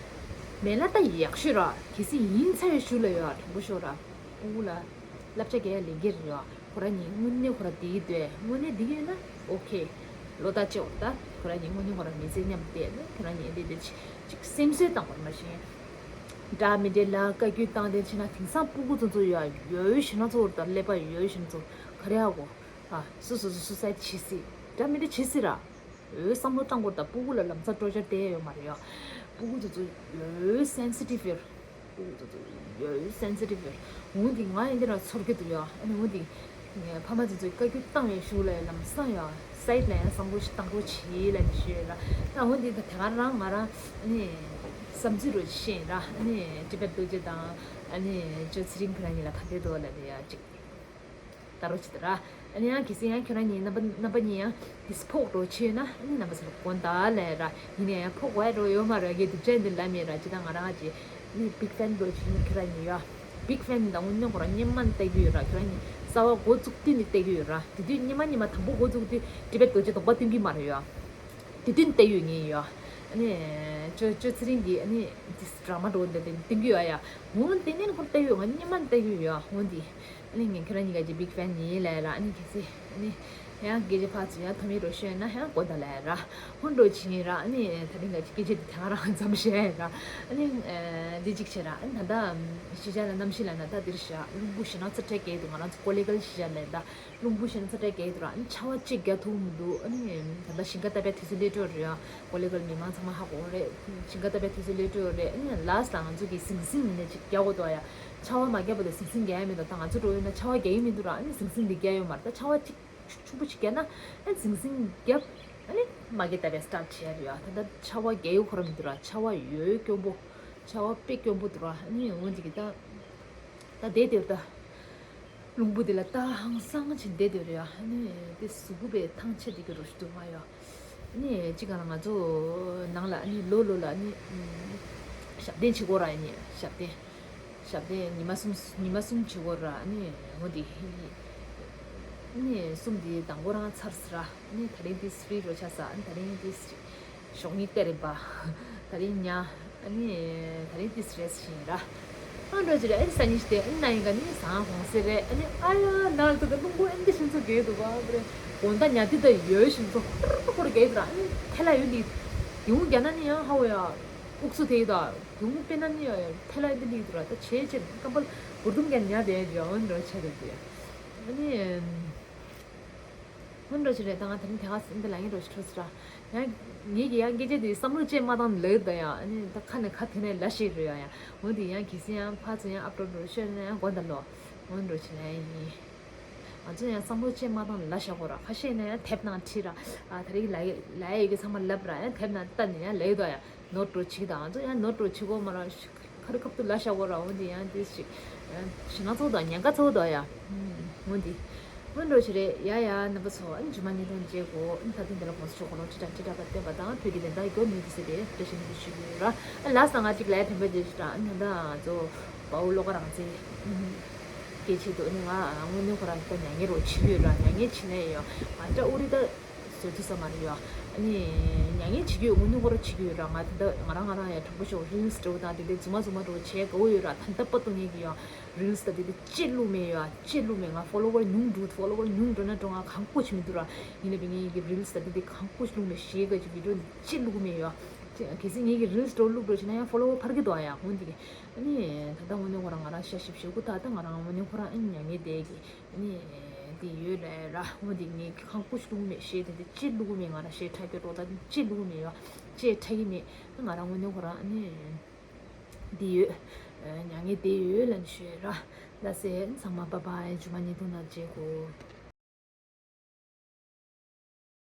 མེད་ན་ད་ཡག་ཤོས་ར། གལ་སྲིད་ཡིན་ཚར་བའི་གཞུག་ལ་ཡོད་དྲང་པོ་ཤོད་ར། སྤུ་གུ་ལ་བསླབ་བྱ་རྒྱག་ཡ་ལས་འགན་རེད་ཡོད། ཁོ་རང་ཉིད་དངོས་གནས་ཁོ་རང་བསྡད་ཀྱི་འདུག་དངོས་གནས་བསྡད་ཀྱི་ཡོད་ན་ཨོ་ཁེ། བློ་ཐག་བཅད་འོ་ད། ཁོ་རང་ཉིད་དངོས་གནས་ཁོ་རང་མི་ཚེ་མཉམ་བསྡད་ན་ཁོ་རང་ཉིད་འདི་འདི་ཅིག་སེམས་གསོ་བཏང་བར་མ་ཤེས། འདྲ་མི་འདྲ་ལ་བཀའ་བཀྱོན་བཏང་དེ་ཕྱིན་ན་དེང་སང་སྤུ་གུ་ཚོ་ཚོ་ཡོད་ཡོད་ཞེ་ན་ཚོ་ད་ཀླད་པ་ཡོད་ཞེ་ན་ཚོ་ག་རེ་ཧ་གོ། ཨ་སུ་སུ་སུ་སུ་སའི་བྱེད་སྲིད། འདྲ་མི་འདྲ་བྱེད་སྲིད་ར། ཡོད་བསམ་བློ་བཏང་དགོས་ད། སྤུ་གུ་ལ་ལམ་སང་ཊོར་ཅར་བསྟན་ཡ་ཡོད་མ་རེད་ཡ། སྤུ་གུ་ཚོ་ཚོ་ཡོད་སེན་སི་ཊིབ་ཡོད། ཡོད་སེན་སི་ཊིབ་ཡོད། འོན་ཏེ་ང་ཡིན་འདི་ར་ཚོར་གི་འདུག་ཡ། ཨ་ནི་འོན་ཏེ་ངས་ཕ་མ་ཚོ་ཚོས་བཀའ་བཀྱོན་བཏང་བའི་གཞུག་ལ་ལམ་སང་ཡ་སའིཌ་ལ་ཡང་བསམ་བློ་ཞིག་བཏང་རོགས་བྱེད་ལབ་ནས་ཞུས་ཡོད་ར། ད་འོན་ཏེ་ད་དེ་ག་རང་ང་རང་ཨ་ནི་བསམ་ཚུལ་རོ་ཞིག་བཤད་ཡིན་ར། ཨ་ནི་ཊི་བེཊ་རྡོ་རྗེ་དང་ཨ་ནི་ཇོ་ཚེ་རིང་ཁོ་རང་གཉིས་ལ་ག་འདྲས་འདུག་ལབ་ནས་ཡ་ཅིག་ལྟ་རོགས་བྱེད་དང་ར། ཨ་ནི་ཡང་གལ་སྲིད་ཡང་ཁྱོད་རང་གཉིས་རྣམ་པ་རྣམ་པ་གཉིས་ཡང་དེ་ཕོག་འགྲོ་ཆེ་ཡོད་ན་ཨ་ནི་རྣམ་པ་ཚོ་ལ་དགོངས་དག་ལབ་ར། ཡིན་ན་ཡང་ཕོག་དགོས་ཡ་འགྲོ་ཡོད་མ་རེད། ངས་སྡུག་ཅག་འདི་ལབ་མེད་ར། ཇི་ལྟར་ང་རང་གི་ནི་བིག་ཕེན་འགྲོ་ཆེ་ཡིན། ཁྱོད་རང་གཉིས་ཡ་བིག་ཕེན་ཡིན་ད། དངོས་གནས་ཁོ་རང་སྔོན་མ་ནས་བལྟ་གི་ཡོད་ར། ཁྱོད་རང་གཉིས་གསར་པ་འགོ་བཙུགས་དུས་ནས་བལྟ་གི་ཡོད་ར། དེ་དུས་སྔོན་མ་སྔོན་མ་དང་པོ་འགོ་བཙུགས་དུས་ཊི་བེཊ་རྡོ་རྗེ་གདོང་པ་སྟོན་གི་མ་རེད་ཡ། དེ་དུས་ནས་བལྟ་ཡོད་ངས་ཡ། ཨ་ནི་ཅོ་ཅོ་ཚེ་རིང་གིས་ཨ་ནི་དེ་ཌྲ་མ་འགྲོ་འདི་དེ་སྟོན་གི་ཡོད་ཡ། འོ་དེ་ནས་ཁོ་བལྟ་ཡོད། ང་སྔོན་མ་ནས་བལྟ་གི་ཡོད་ཡ། འོ་དེ། ཨ་ནི་ངས་ཁྱེད་རང་གཉིས་ཀ་གི་བིག་ཕེན་ཡིན་ལབ་ར། ཨ་ནི་གལ་སྲིད་ཨ་ནི་ཡང་སྐད་ཆ་ཕར་ཚུར་ཡང་ཐོག་མའི་རོ་ཤོད་ན་ཡང་དགོངས་དག་ལབ་ར། ཧོན་འགྲོ་ཕྱིན་ར། ཨ་ནི་ད་རིང་ག་སྐད་ཆ་དེ་དེ་སྔ་རང་མཚམས་བཞག་ར། ཨ་ནི་འདི་གཅིག་བྱས་ར། ཨ་ནི་ད་ལྟ་གཞིས་ཆགས་ལ་གནམ་གཤིས་ལ་ན་ད་འདིར་བཞག་རླུང་བུ་ཞེ་ན་ཚ་དྲག་གས་འདུག་ང་རང་ཚོ་ཀོ་ལི་གལ་གཞིས་ཆགས་ལ་ད་རླུང་བུ་ཞེ་ན་ཚ་དྲག་གས་འདུག་ར། ཨ་ནི་ཆར་པ་གཅིག་རྒྱག་ཐུབ་མི་འདུག་ཨ་ནི་ད་ལྟ་ཞིང་ཁ་བཏབ་པའི་དུས་ཚོད་སླེབས་འགྲོ་རེད་ཡ། ཀོ་ལི་གལ་མི་མང་ཚང་མ་ཧ་གོ་རེད། ཞིང་ཁ་བཏབ་པའི་དུས་ཚོད་སླེབས་འགྲོ་རེད། ཨ་ནི་ལ་སི་ལ་ང་ཚོ་གི་ཟིང་ཟིང་ནས་ཅིག་རྒྱག་དགོས་འདུག་ཡ། ཆར་པ་མ་བརྒྱབ་པ་དང་ཟིང་ཟིང་རྒྱག་ཡ་མི་འདུག་ད་ང་ཚོ་འགྲོ་ཡོད་ན་ཆར་པ་རྒྱག་ཡི་མི་འདུག་ར། ཨ་ནི་ཟིང་ཟིང་འདི་རྒྱག་ཡོད་མ་རེད། ད་ཆར་པ་གཅིག་ཆུང་ཆུང་པོ་ཅིག་རྒྱག་ན་ཨ་ནི་ཟིང་ཟིང་རྒྱབ། ཨ་ནི་མ་གི་ལྟ་བའི་སི་ཊར་བྱས་རེད་ཡ། ད་ལྟ་ཆར་པ་རྒྱག་ཡོད་ཁོ་ར་མི་འདུག་ར། ཆར་པ་ཡོད་སྐྱོན་པོ། ཆར་པ་དཔེ་སྐྱོན་པོ་འདུག་ར། ཨ་ནི་འོ་འདི་གི་ད་ད་བསྡད་དེ་རེད་ད། རླུང་བུ་དེ་ལ་ལྟ་ཧང་སང་བྱས་བསྡད་དེ་རེད་ཡ། ཨ་ནི་དེ་གཟུགས་པོ་པའི་ཐང་ཆད་དེ་གི་རོ་ཞིག་འདུག་མ་ཡ། ཨ་ནི་གཅིག་ག་ལ་ང་ཚོ་ནང་ལ་ཨ་ནི་ལོ་ལོ་ལ་ཨ་ནི་ཞབས་བརྟན་བྱེད་དགོས་ར། ཨ་ནི་ཞབས་བརྟན། ཞབས་བརྟན་ཉི་མ་གསུམ་ཉི་མ་གསུམ་བྱེད་དགོས་ར། ཨ་ནི་འོ་དེ་ཨ་ནི་གསུམ་དེ་དང་པོ་རང་ཚར་སི་ར། ཨ་ནི་ད་རིང་དེ་ཧྥི་རི་རོ་ཆགས་ས། ཨ་ནི་ད་རིང་དེ་ཞོགས་ཉིན་གཏེར་རིམ་པ། ད་རིང་ཉ། ཨ་ནི་ད་རིང་དེ་རེས་ཤིང་ར། ཨ་འགྲོ་ཅི་རེད། ཨ་ནི་སང་ཉིན་ཞིག་དེ་ཨ་ནི་ན་ཡིན་ག་ནི་སང་གོང་སེ་རེད། ཨ་ནི་ཨ་ཡ་ན་ལ་ད་ད་རླུང་བུ་ཨ་ནི་ཤིང་ཚོ་གས་འདུག་ག་རེད། དགོང་དག་ཉ་དེ་ད་ཡོད་ཤིང་ཚོ་ཧོར་ཧོར་གས་འདུག་ར། ཨ་ནི་ཐལ་ལ་ཡོད་ལི། དེའུ་རྒྱ་ན་ནི་ཡང་ཧ་བོ་ཡ། ཨུག་ཚོ་དེ་ཡོད་ད། དེའུ་དཔེ་ན་ནི་ཡ་ཐལ་ལ་ཡོད་ལི་འདུག་ར། ད་ཆེ་ཆེ་ཀམ་པལ་གུར་དུམ་རྒྱ་ཉ་དེ་ཡོད། ཨ་འགྲོ་ཆ་རེད་དེ། ཨ་ནི། སྔོན་འགྲོ་ཞིག་རེད། ད་ང་དེ་རིང་དེ་ག་འདི་ལ་ངའི་འགྲོ་ཞིག་འཕྲོ་ཟེར་ར། ཡང་ངེད་ཀྱི་ཡང་སྐད་ཆ་དེ་བསམ་བློ་ཅིག་མ་བཏང་ལེ་ད་ཡ། ཨ་ནི་ད་ཁ་ནས་ཁ་ཐོན་ནས་ལ་ཞིག་རེད་ཡ། ཡང་འོ་དེ་ཡང་གལ་སྲིད་ཡང་ཕར་ཚུར་ཡང་ཨབ་ཏོ་འགྲོ་ཤོད་ན་ཡང་དགོངས་དག་ལོ། སྔོན་འགྲོ་ཞིག་ལ་ཡིན། ང་ཚོ་ཡང་བསམ་བློ་ཅིག་མ་བཏང་ལ་བཞག་གོ་ར། ཁ་ཤས་ནས་ཡང་དེབ་ནང་བྲིས་ར། ཨ་དེ་རིང་ལ་ལ་ཡོད་ཀྱི་ཚང་མ་ལབ་ར། ཡང་དེབ་ནང་ལྟ་ནས་ཡང་ལེ་ད་ཡ། ནོར་འགྲོ་བྱེད་དང་ང་ཚོ་ཡང་ནོར་འགྲོ་བྱེད་གོ་མ་ར། ཁ་རི་ཁབ་ཏུ་ལ་ཤ་གོ་ར། འོ་འདི་ཡང་དེ་ཞིག་ཞི་ན་ཚོ་དང་ཉན་ཀ་ཚོ་དོ་ཡ། འོ་འདི་འོ་འགྲོ་ཞིག་རེད་ཡ། ཡ་རྣམ་པ་ཚོ། ཨ་ནི་ཇུ་མ་ཉིན་ཐོང་མཇལ་གོ། ཨ་ནི་ད་ཐེངས་འདི་ལ་གོང་ས་མཆོག་དགུང་ལོ་ཁྲི་ཕྲག་ཁྲི་ཕྲག་པ་བརྟན་པ་དང་བོད་ཀྱི་བདེན་མཐའ་མགྱོགས་མྱུར་དུ་གསལ་བའི་བཀྲ་ཤིས་སྨོན་འདུན་ཞུ་གི་ཡོད་ར། ཨ་ལ་ས་ང་གཅིག་ལ་ཡ་དྲན་པ་བརྗེད་ཤི་ར། ཨ་ནི་ད་ང་ཚོ་དཔའ་བོ་བློ་དགའ་རང་བཙན་སྐད་ཆེད་དུ་ཨ་ནི་ང་དངོས་གནས་ཁོ་རང་ད་མྱ་ངན་རོ་བྱེད་ཀྱི་ཡོད་ར། མྱ་ངན་བྱེད་ནས་ཡོད། ང་ད་ཨུ་རི་ད། བཟོ་ཐུབ་ས་མ་རེད་ཡ། ཨ་ནི་མྱ་ངན་བྱེད་ཀྱི་ཡོད། དངོས་གནས་ཁོ་རང་བྱེད་ཀྱི་ཡོད་ར། ང་ད་ལྟ་ང་རང་ང་རང་ཡ་དྲང་པོ་ཤོད། རིལ་སི་འདྲ་བོ་དང་དེ་འདྲ་རྫུན་མ་རྫུན་མ་འདྲ་བོ་བྱེད་དགའ་བོ་ཡོད་ར། ད་ལྟ་བར་དུ་ངས་ཀྱི་ཡ་རིལ་སི་དང་དེ་འདྲ་ཅི་བླུགས་མེད་ཡ། ཅི་བླུགས་མེད། ང་ཕོ་ལོ་ཝར་ཉུང་འགྲོ་ཕོ་ལོ་ཝར་ཉུང་འགྲོ་ན་འགྲོ། ང་གང་ཀོ་ཅི་མི་འདུག་ར། ཡིན་ན་བས་ངས་ཀྱི་རིལ་སི་དང་དེ་འདྲ་གང་ཀོ་ཅི་བླུགས་མེད། ཞེ་ག་ཅི་བི་ཌི་ཡོ་ཅི་བླུགས་མེད་ཡ། གལ་སྲིད་ངས་ཀྱི་རིལ་སི་འདྲ་བོ་བླུགས་འགྲོ་བྱས་ན་ཡང་ཕོ་ལོ་ཝར་འཕར་གྱི་འདུག་ཡ། འོན་ཏེ་ཨ་ནི་ད་ལྟ་དངོས་གནས་ཁོ་རང་ང་རང་ཤ་ཞིབ་ཞིབ་གུ་ད་ལྟ་ང་རང་དངོས་གནས་ཁོ་རང་ཨ་ནི་མྱ་ངན་བསྡད་ཀྱི། ནི་དེ་ཡོད་ལ་ར། འོ་དེ་ངས་ཁང་ཀུ་ཤི་བླུགས་མེད་ཤེས་དེ་དེ་ཅི་བླུགས་མེད། ང་ར་ཤེས་ཁྲ་གི་རོ་ད་ཅི་བླུགས་མེད་ཡོད། ཅི་ཁྲ་གི་མེད། ང་ར་དངོས་གནས་ཁོ་རང་ནི་དེ་ཡོད། མྱ་ངན་དེ་ཡོད་ལ་ནི་ཤོད་ར། ལ་སེ་ཚང་མ་བ་བ་ཇུ་མ་ཉི་ཐུང་ན་བརྗེད་གོ།